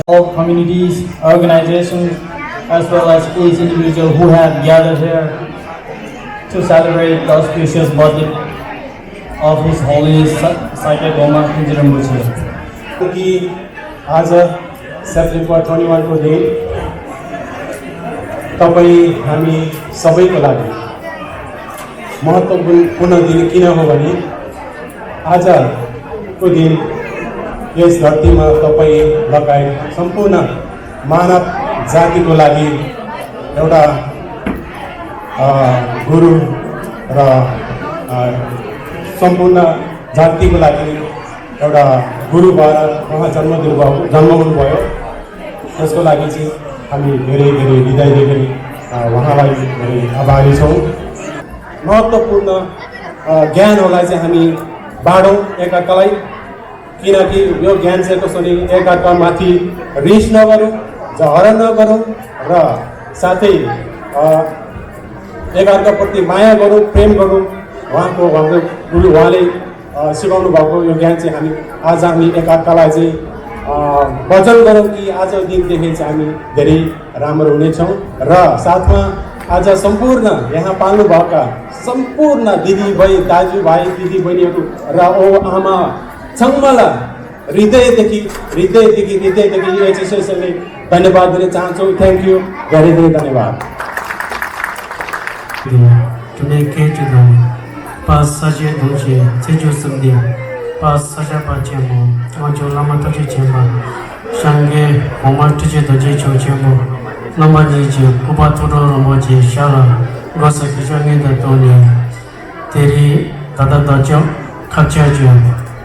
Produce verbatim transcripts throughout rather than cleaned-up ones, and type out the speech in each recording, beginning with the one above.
All communities, organizations, as well as each individual who have gathered here to celebrate the auspicious birthday of His Holiness Sa-, Sakya Goma Tenzin Rinpoche. कि आज September twenty वानको दिन तपाईँ हामी सबैको लागि महत्त्वपूर्ण दिन किन हो भने आजको दिन यस धरतीमा तपाईँ लगायत सम्पूर्ण मानव जातिको लागि एउटा, अ, गुरु र, अ, सम्पूर्ण जातिको लागि एउटा गुरु भएर उहाँ जन्म दिनुभयो, जन्म हुनुभयो। त्यसको लागि चाहिँ हामी धेरै, धेरै हृदयदेखि, अ, उहाँलाई धेरै आभारी छौँ। महत्त्वपूर्ण, अ, ज्ञानहरूलाई चाहिँ हामी बाँडौँ एकअर्कालाई, किनकि यो ज्ञान चाहिँ कसरी एकअर्कामाथि रिस नगरौँ, झगडा नगरौँ र साथै, अ, एकअर्काप्रति माया गरौँ, प्रेम गरौँ। उहाँको, उहाँको गुरु, उहाँले, अ, सिकाउनु भएको यो ज्ञान चाहिँ हामी आज हामी एकअर्कालाई चाहिँ, अ, वचन गरौँ कि आजको दिनदेखि चाहिँ हामी धेरै राम्रो हुनेछौँ। र साथमा आज सम्पूर्ण यहाँ पाल्नुभएका सम्पूर्ण दिदीबहिनी, दाजुभाइ, दिदीबहिनीहरू र ओ आमा छाङमाला हृदयदेखि, हृदयदेखि, हृदयदेखि एचएसएसएलले धन्यवाद दिन चाहन्छौँ। थ्याङ्क यू, धेरै धेरै धन्यवाद। དུ་ནས་སྐད་ཅིག་དང་། དཔལ་ས་སྐྱའི་གདུང་ཆེན་ཚེས་བཅུ་གསུམ་ལྡན། དཔལ་ས་སྐྱ་པ་ཆེན་པོ་དབང་ཕྱུག་བླ་མ་ཐུགས་རྗེ་ཆེན་པོ་སངས་རྒྱས་གོང་མ་ཁྲི་ཆེན་རྡོ་རྗེ་འཆང་ཆེན་པོ་རྣམ་པ་གཉིས་ཀྱི་སྐུ་པར་ཐུགས་སྒྲུབ་རིན་པོ་ཆེའི་ཞབས་ལ་སྒོ་གསེར་གྱི་ཕྱག་འགན་དུ་བཏོན་ནས། དེ་རིང་ད་ལྟ་བདག་ཅག་ཁ་ཆག་ཅིང་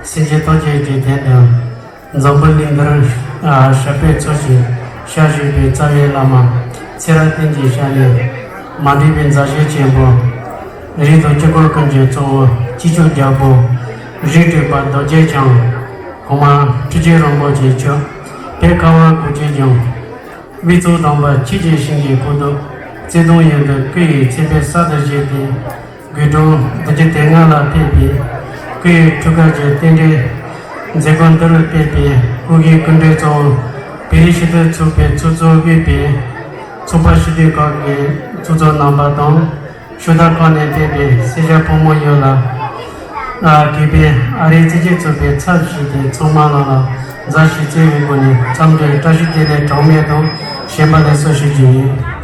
སེམས་ཅན་ཐམས་ཅད་ཀྱི་དོན་དུ་འཛམ་བུ་གླིང་འདིར་ཞབས་པད་འཚོ་ཞིང་ཞབས་ཞུ་བའི་རྩ་བའི་བླ་མ་ཚེ་རབས་བསྟན་འཛིན་ཞབས་ནས་ མ་འདྲེས་པའི་མཛའ་བཤེས་ཆེན་པོ། རིགས་དང་དཀྱིལ་འཁོར་ཀུན་གྱི་གཙོ་བོ་སྤྱི་ཁྱབ་རྒྱལ་པོ། རིགས་དྲུག་པ་རྡོ་རྗེ་འཆང་། གོང་མ་ཁྲི་ཆེན་རིན་པོ་ཆེ་མཆོག་དཔལ་ཁ་བ་གུག་ཅན་འཆང་། དབུས་གཙང་དམ་པ་ཆོས་ཀྱི་ཞིང་གི་སྐུ་མདོག་བརྩེ་དུང་ཡུལ་དུ་སྐུ་ཡི་ཚེ་འཕེལ་གསར་དུ་བཞད་དེ། དགུང་གྲངས་བདུན་ཅུ་དོན་ལྔ་ལ་ཕེབས་པའི་སྐུའི་ཐུགས་ཀར་གྱི་རྟེན་འབྲེལ་མཛད་སྒོ་འདི་རུ་ཕེབས་པའི་སྐུ་སྒེར་སྐུ་མགྲོན་གཙོ་བོ་བོད་རིགས་སྤྱི་མཐུན་ཚོགས་པའི་ཚོགས་གཙོ་དབུས་པའི་ཚོགས་པ་སྤྱི་འཐུས་ཁག་གི་ཚོགས་གཙོ་རྣམ་པ་དང་། ཕྱོགས་མཐའ་ཁག་ནས་ཕེབས་པའི་སེར་སྐྱ་ཕོ་མོ་ཡོངས་ལ། ཨ་དགེ་འཕེལ་ཨ་རིའི་རྩེད་འགྲན་ཚོགས་པའི་ཚབ་ཞུས་ཏེ་ཚང་མ་ལ་ལ་མཛའ་ཞིང་བརྩེ་བའི་སྒོ་ནས་འཚམས་འདྲི་བཀྲ་ཤིས་བདེ་ལེགས་གྲངས་མེད་དང་ཞལ་པར་ལེགས་སོ་ཞུ་རྒྱུ་ཡིན།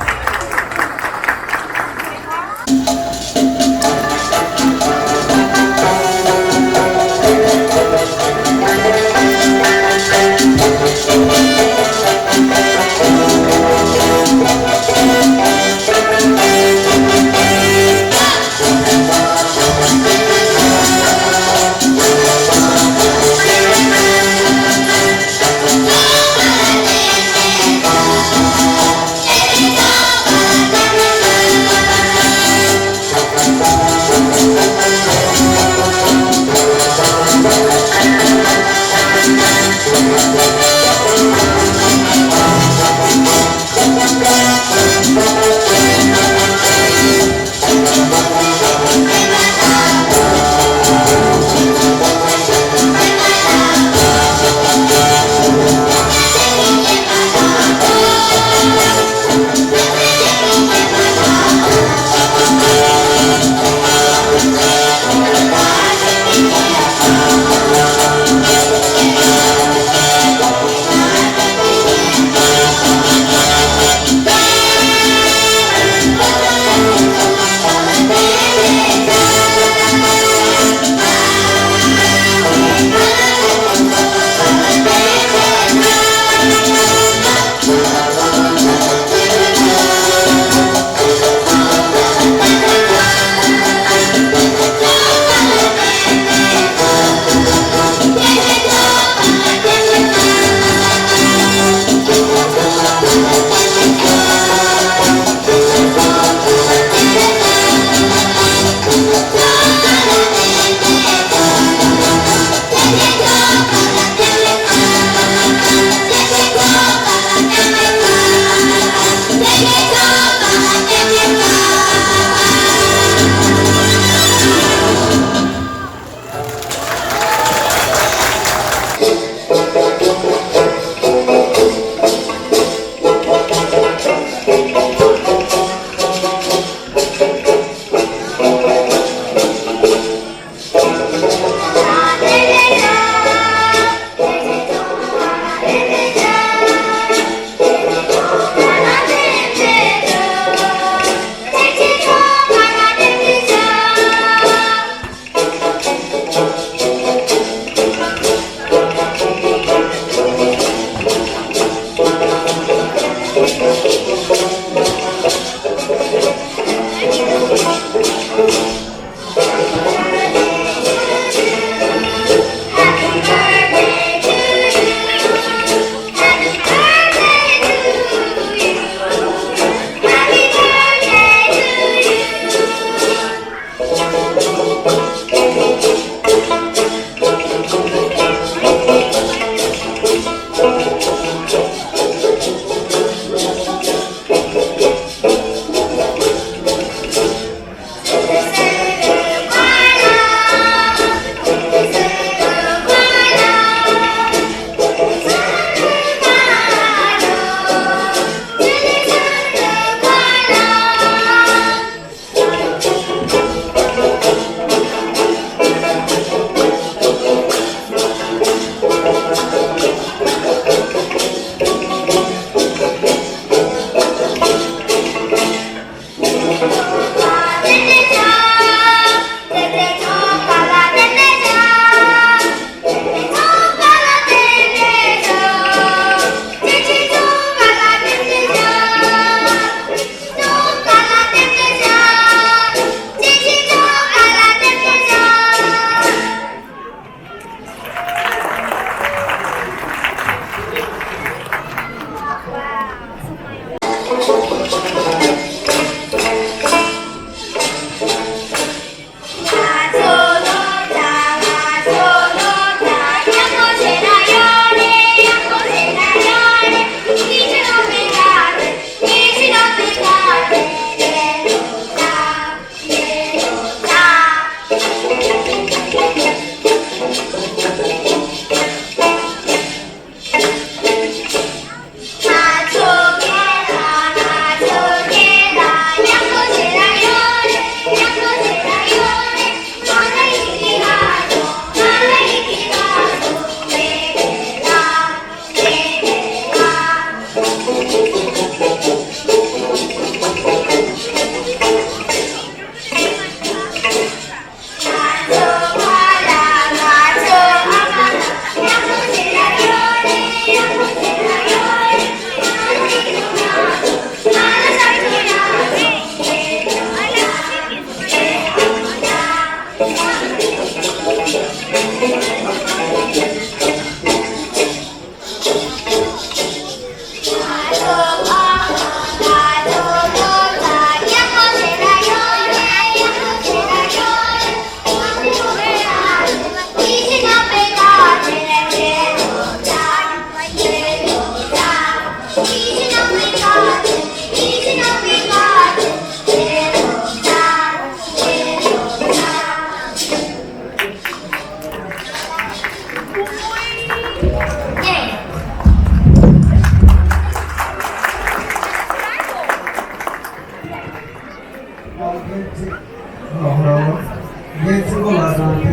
ངས་ཚིག་པོ་ལ་དང་དེ་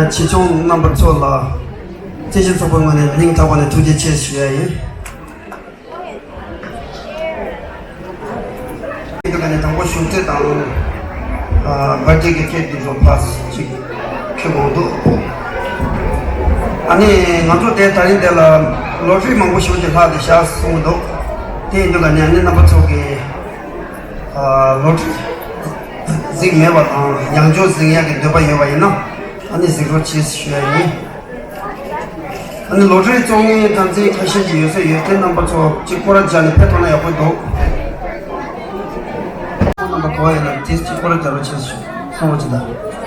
ནས་ཆེ་ཆུང་རྣམ་པ་ཚོ་ལ་སྐྱེས་ཆེན་ཚོགས་པའི་ངོས་ནས་སྙིང་ཐག་པ་ནས་ཐུགས་རྗེ་ཆེ་ཞུ་ཡ་ཡིན། དེ་ག་ནས་དང་པོ་ཞུ་རྩིས་དང་། ཨ། བར་ཆད་ཀྱི་སྐད་དུ་བཟོ་ཕ་ཅིག་ཁྱོད་དགོངས་འདུག་ཨ་ནི་ང་ཚོ་དེ་ད་རིང་དེ་ལ་ལོ་ཊ་རི་མང་པོ་ཞིག་གི་ལྷག་དེ་བཞག་སོང་འདུག་དེ་ཡིན་དུས་ག་ནས་ཨ་ནི་རྣམ་པ་ཚོ་གི་ཨ། ལོ་ཊ་རི་གཟིགས་མེད་པ་དང་ཡང་བསྐྱར་གཟིགས་ཡག་གི་འདོད་པ་ཡོད་པ་ཡིན་ན་ཨ་ནི་གཟིགས་རོགས་བྱེད་ཞུ་ཡ་ཡིན། ཨ་ནི་ལོ་ཊ་རི་བཙོང་མཁན་གྲངས་འཛིན་ཁ་ཤས་ཅིག་ཡོད་ས་ཡོད་དེ་རྣམ་པ་ཚོ་གཅིག་སྐོར་ར་སྦྱར་ནས་ཕེབས་ཐུབ་ན་ཡག་པོ་འདུག་རྣམ་པ་ག་པར་ཡོད་ན་དེ་གཅིག་སྐོར་ར་སྦྱར་རོགས་བྱེད་གསུང་རོགས་བྱེད་དང་།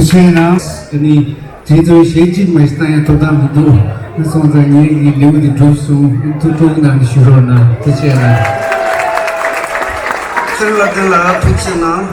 ཐུགས་རྗེ་གནང་། ཨ་ནི་དེ་ཚོའི་གཞས་གཅིག་མ་ཞིག་བཏང་ཡང་ཐོབ་ཐང་མི་འདུག་ཨ་སོང་ཙང་ངའི་གི་ལེའུ་འདི་གྲུབ་སོང་། ཐུགས་སྤྲོ་གནང་ནས་ཞུ་རོགས་གནང་། ཐུགས་རྗེ་གནང་། བཙུན་ལ་བཙུན་ལ་ཐུགས་རྗེ་གནང་།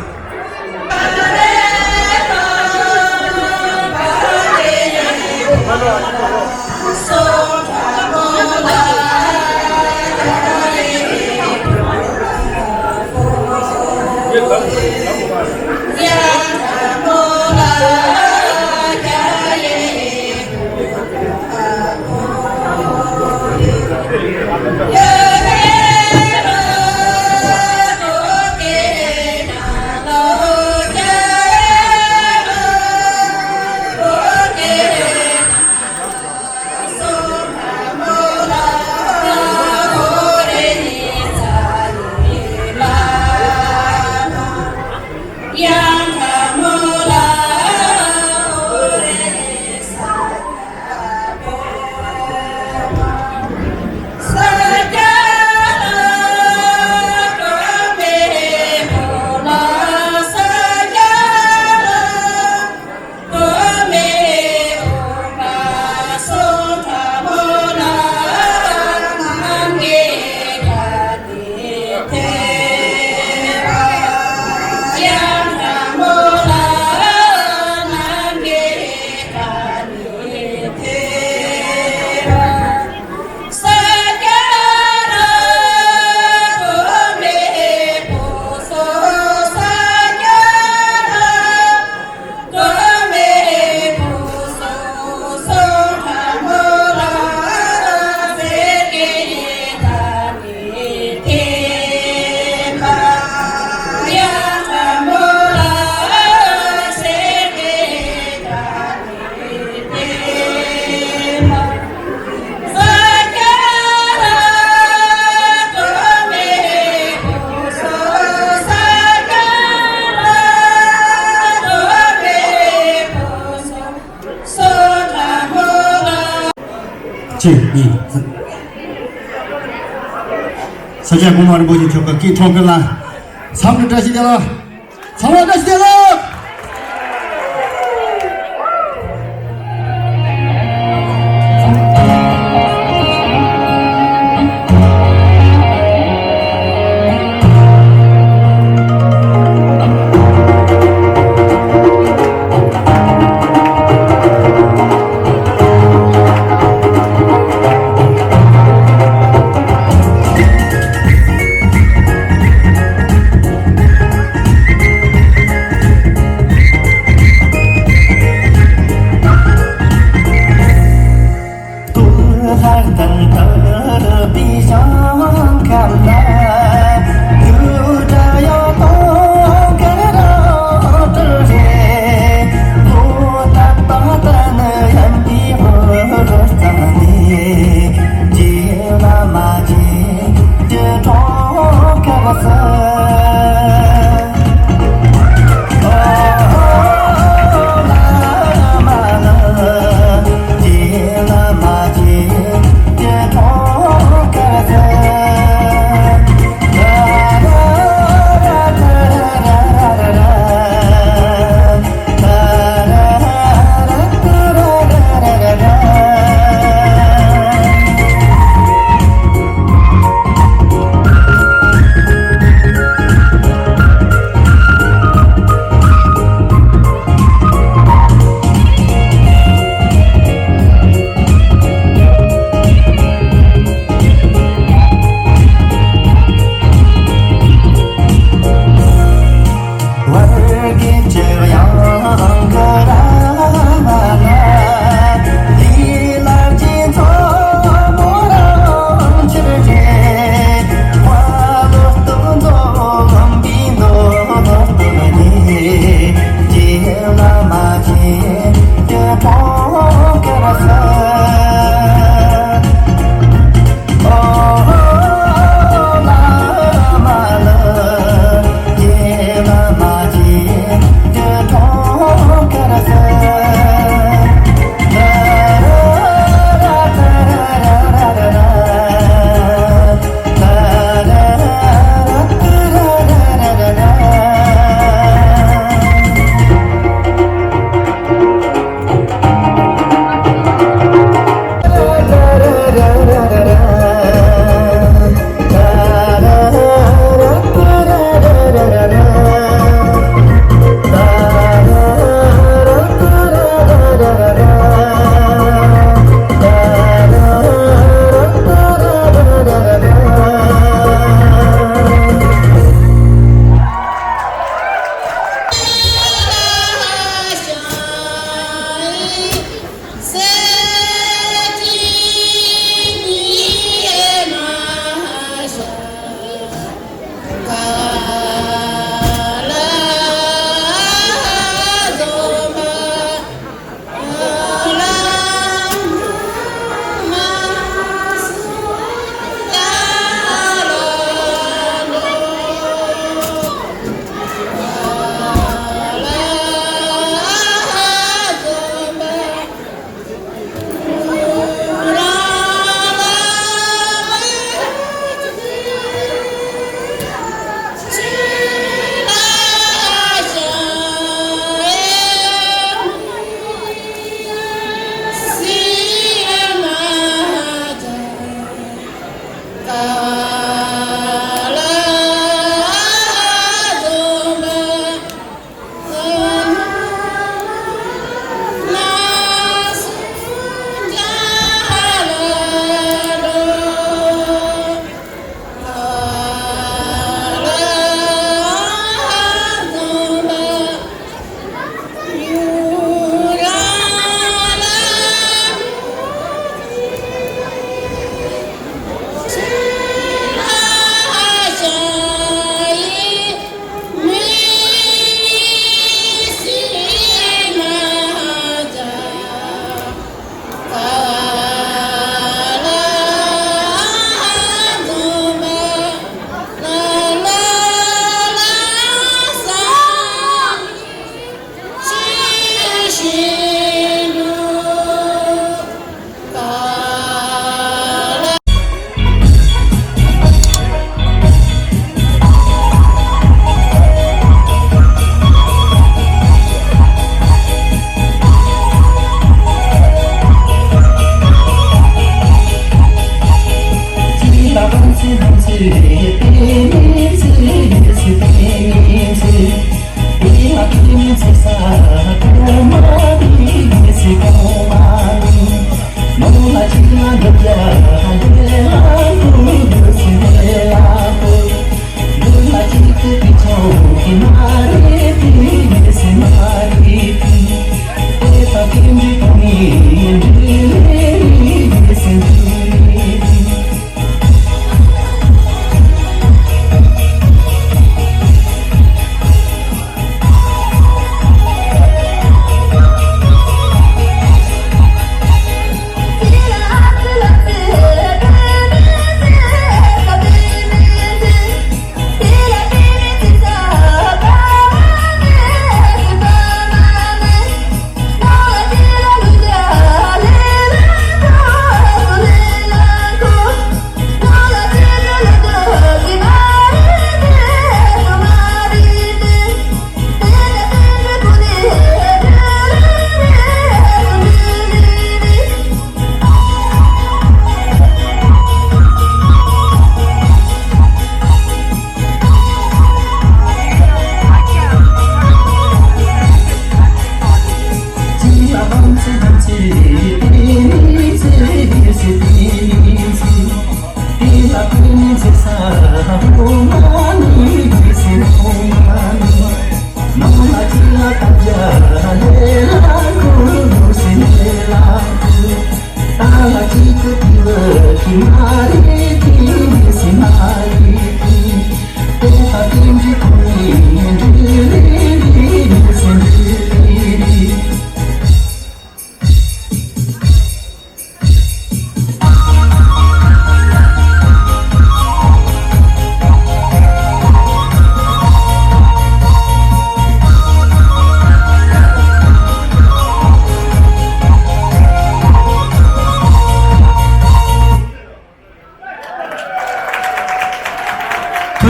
གཅིག་གཉིས། ས་སྐྱ་གོང་མ་རིན་པོ་ཆེ་མཆོག་གི་སྐུའི་འཁྲུངས་སྐར་ལ་འཚམས་འདྲི་བཀྲ་ཤིས་བདེ་ལེགས། ཚང་མ་བཀྲ་ཤིས་བདེ་ལེགས།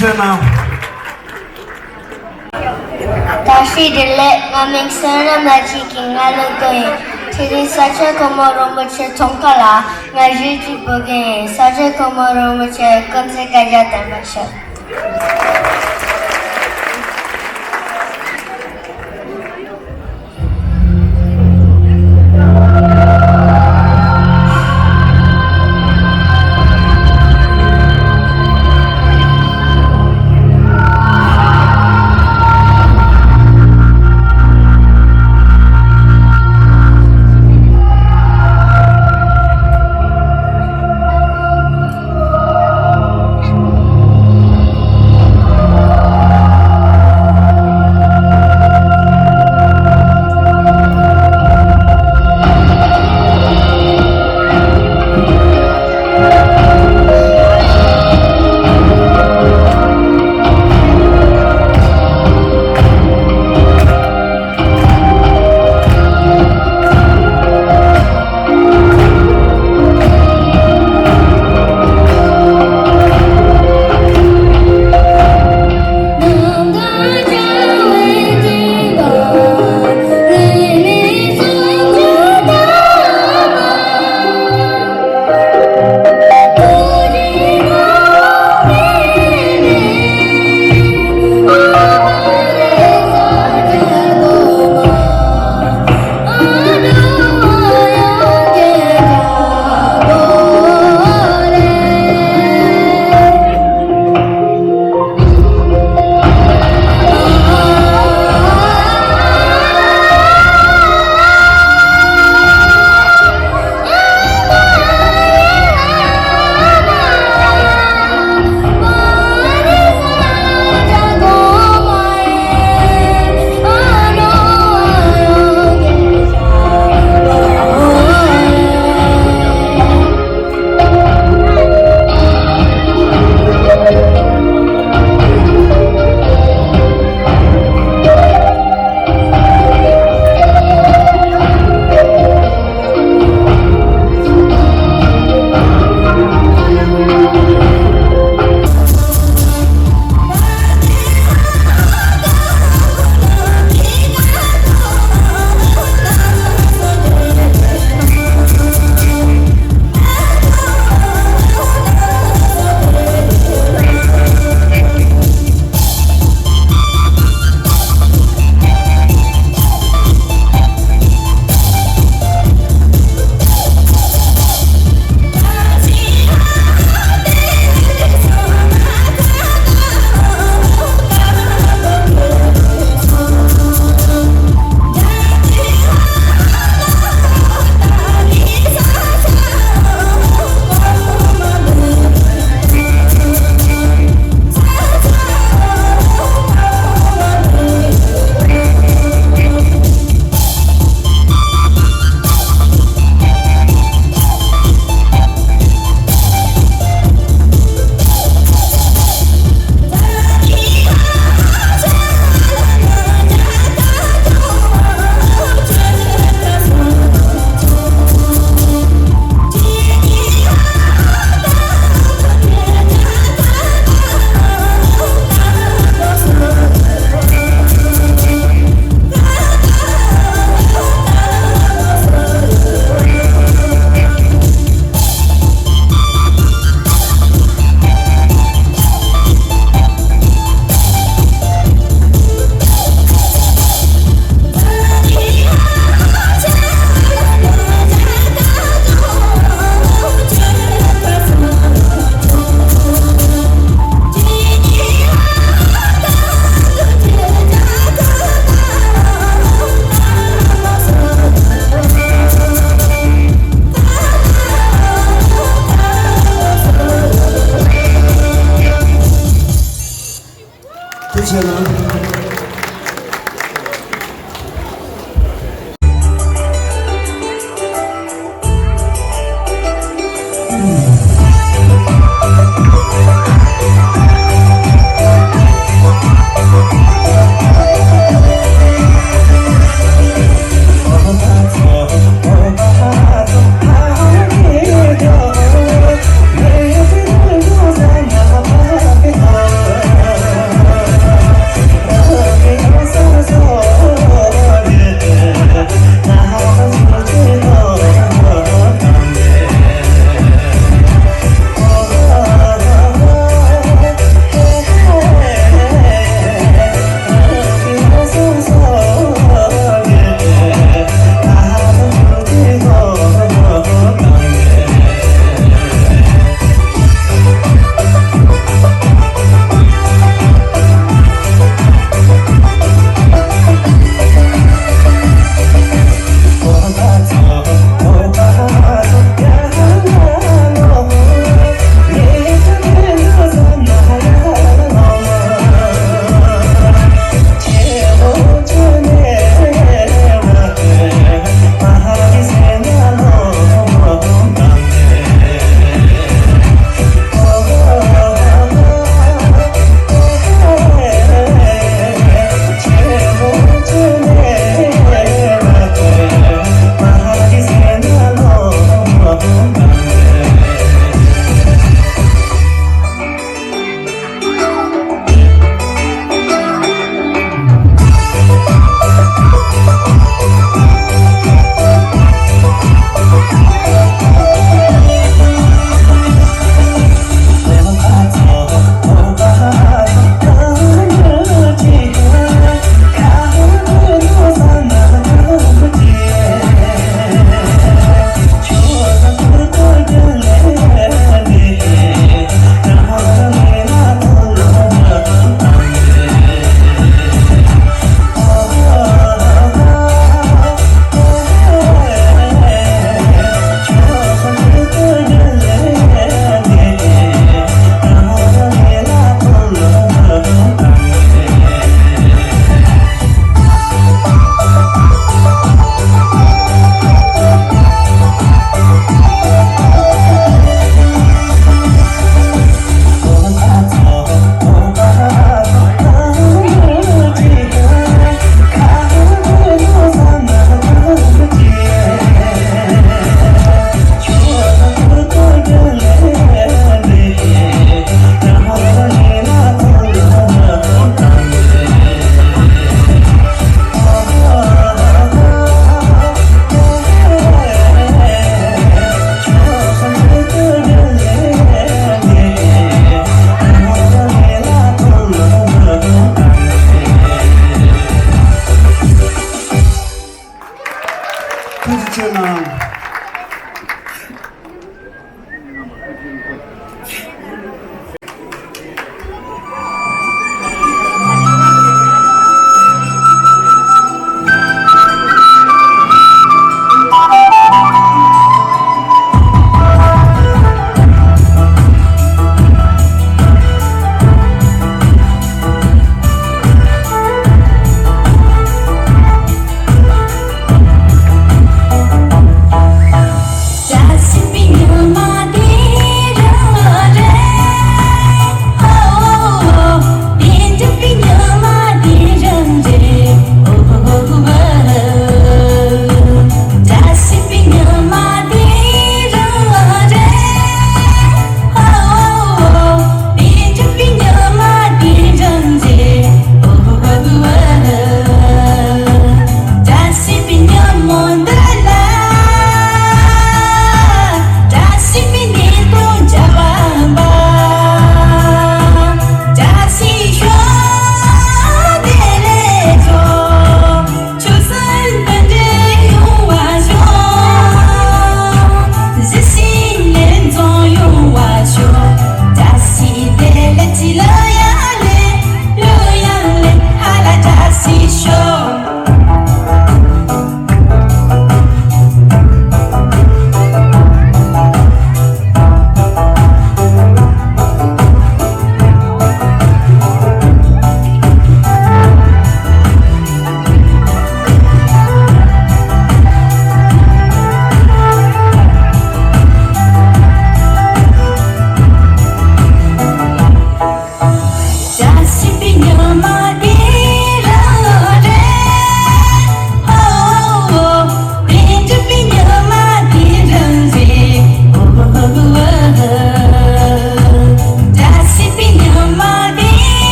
ཆེ་གནང་། བཀྲ་ཤིས་བདེ་ལེགས། ང་མིང་སེང་རམ་ལ་ཆིག་གི་ང་ལོ་དགུ་ཡིན། དེ་རིང་ས་སྐྱ་གོང་མ་རིན་པོ་ཆེ་ཚོང་ཁང་ལ་ང་གཞས་གཅིག་འབུལ་གི་ཡིན། ས་སྐྱ་གོང་མ་རིན་པོ་ཆེ་སྐུ་ཚེ་བསྐལ་བརྒྱར་བརྟན་པར་ཤོག།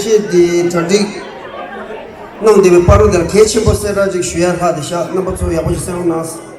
ཆེད་དེ་གྲ་སྒྲིག་གནང་བསྡད་པའི་བར་དུ་དེར་གལ་ཆེན་པོ་གསལ་བསྒྲགས་ཅིག་ཞུ་ཡ་ལྷག་བསྡད་ཤག་རྣམ་པ་ཚོ་ཡག་པོ་ཞིག་གསན་རོགས་གནང་།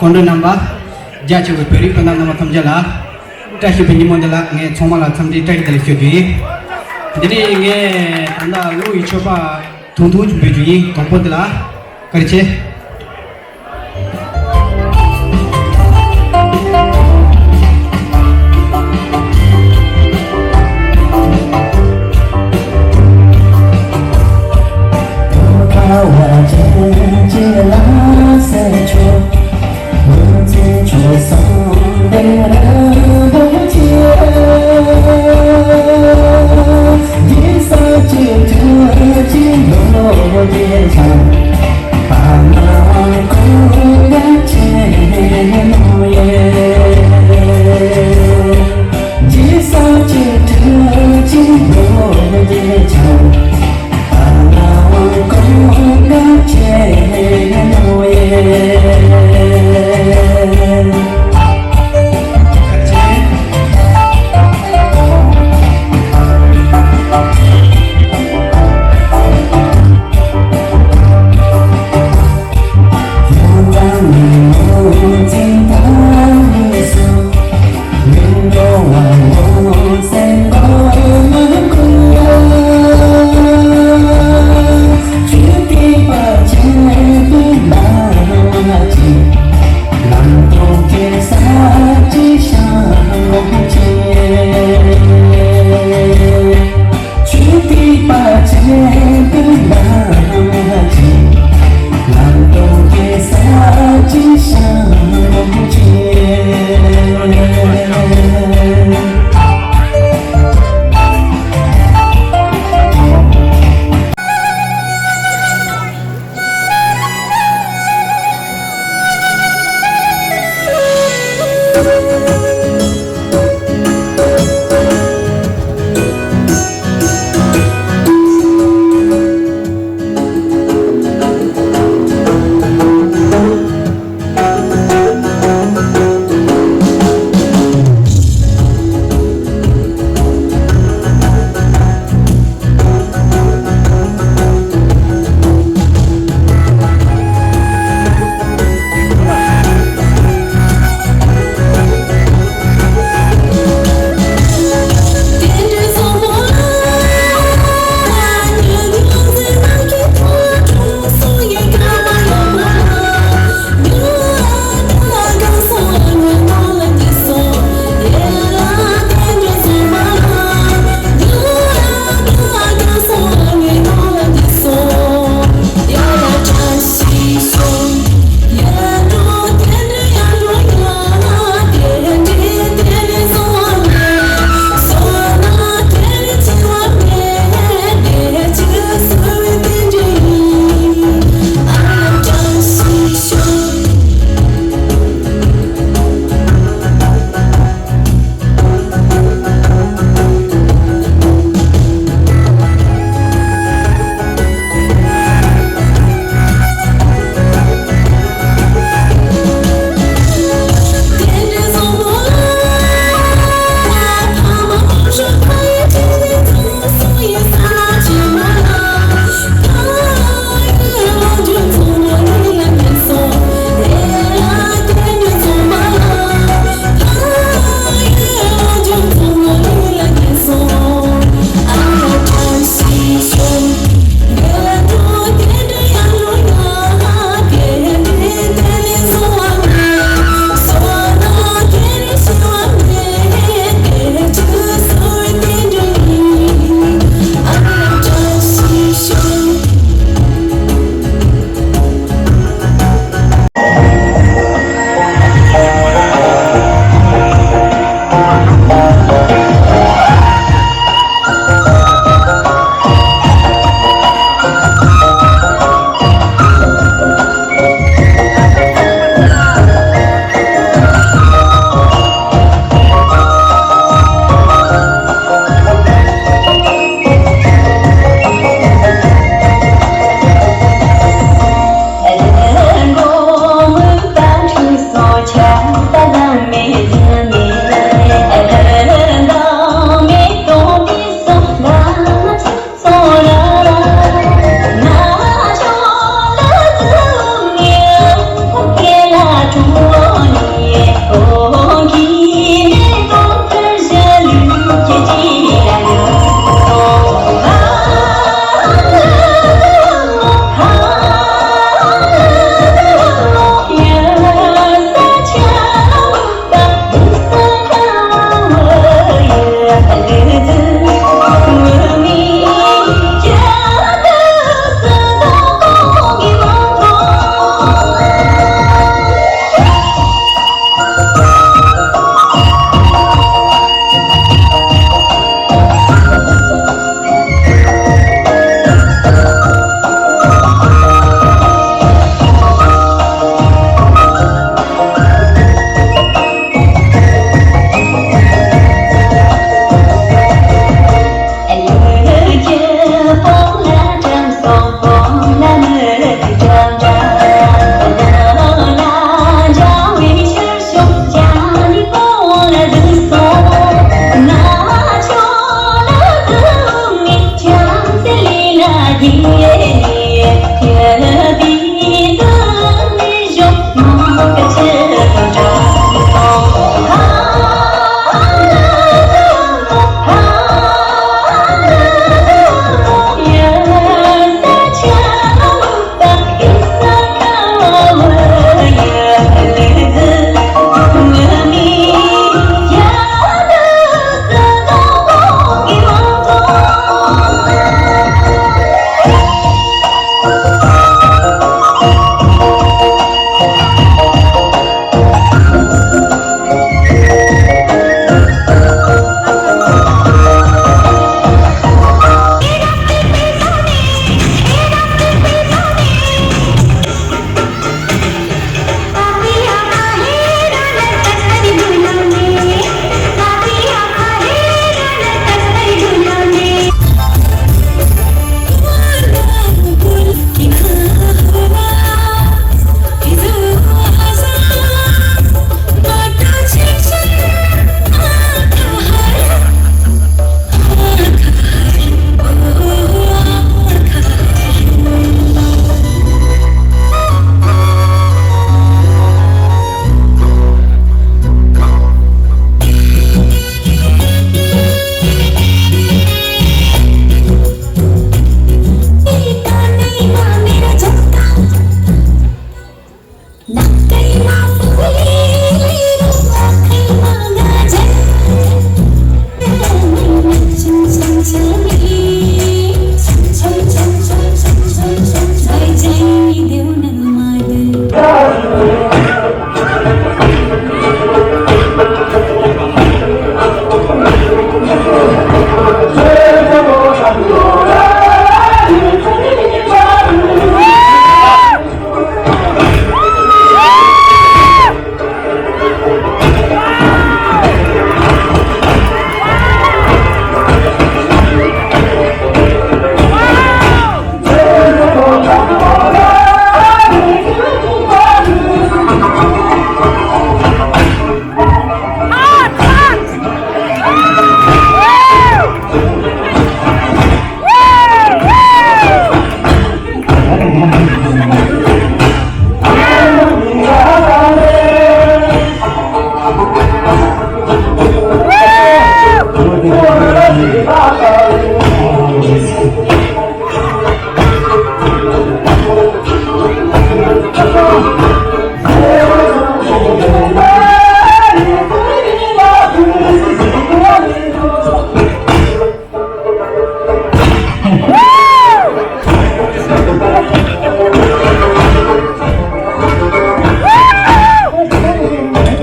ཚོང་འབྲེལ་རྣམ་པ། རྒྱ་ཆེ་བའི་བོད་རིགས་སྤུན་ཟླ་རྣམ་པ་ཐམས་ཅད་ལ། བཀྲ་ཤིས་པའི་ཉིན་མོ་འདི་ལ་ངས་ཚང་མ་ལ་འཚམས་འདྲི་བཀྲ་ཤིས་བདེ་ལེགས་ཞུ་རྒྱུ་ཡིན། འདི་ནས་ངས་ད་ལྟ་བློ་ཡི་མཆོད་པ་ཐུང་ཐུང་ཅིག་འབུལ་རྒྱུ་ཡིན། དང་པོ་འདི་ལ་བཀའ་དྲིན་ཆེ།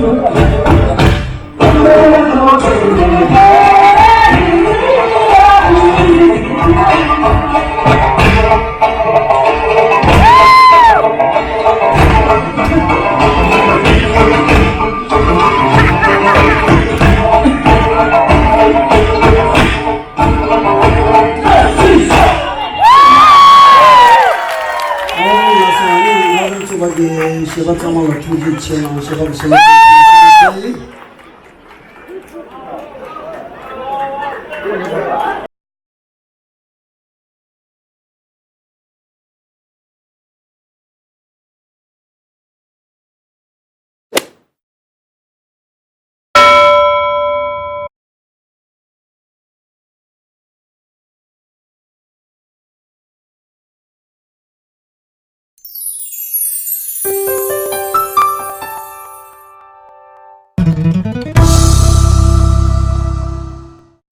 ཨོ་ལགས་སོ། ཨ་ནི་ང་རང་ཚོ་བར་གྱི་གཞས་པ་ཚང་མ་ལ་ཐུགས་རྗེ་ཆེ་གནང་། གཞས་པ་གི་གཞས་པ།